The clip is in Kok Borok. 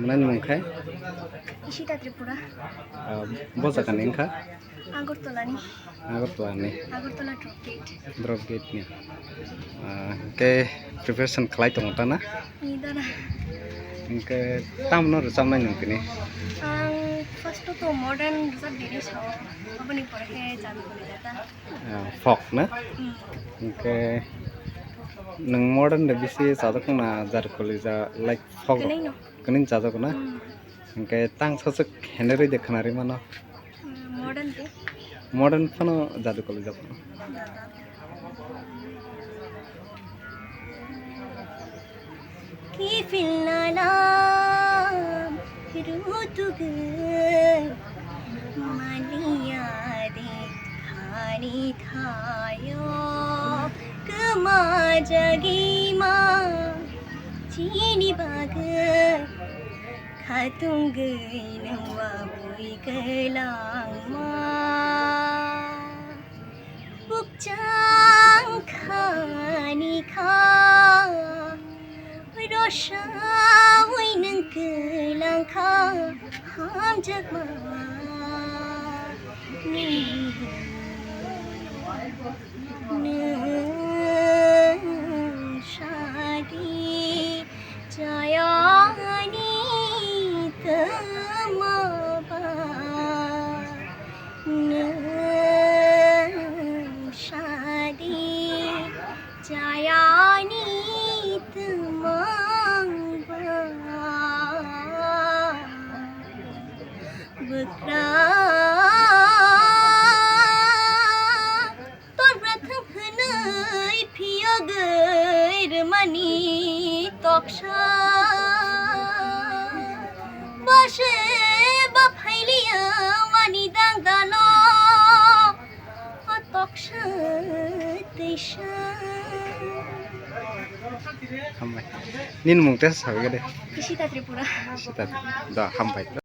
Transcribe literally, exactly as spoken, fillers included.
Nani mung khe? Ishita Tripura. Ah, bo jaga ni wngkha? Agartala ni. Agartala ni. Agartala drop gate. Drop gate ni. Ah, ke preparation khlai tongo ta na? Ni dara. Hingke tamno rwchapnai nwng tini? Ang first to modern rwchap bini sao. Aboni pore khe jadu kuli jata. Ah, folk na? Hmm. Hingke nwng modern de bisi chajak na jadu kuli ja like folk? Kwnwi no. Kwnwi chajak na? Hmm. Hingke tang saswk henderwi de khwnarwi mano. Hmm, modern de. Modern phano jadu kuli jak. Kifilnalam rutugwi maliya de thani thayo kwma jagima chini bagwi khatungwi nwng wabwi kwlangma. Bukchang khani kha, rosawi nwng kwlang kha, hamjakma nwng sadi. Chayani tma ba nwng sadi, chayani tma ba bwkra. Tor bwthang hwnwi phiyogwi rwmani toksa. Bose ba phailiya wani dang dano o toksa twisa. Hambai. Nini mung tesa sawi gede. Ishita Tripura. Ishita. Da, hambai.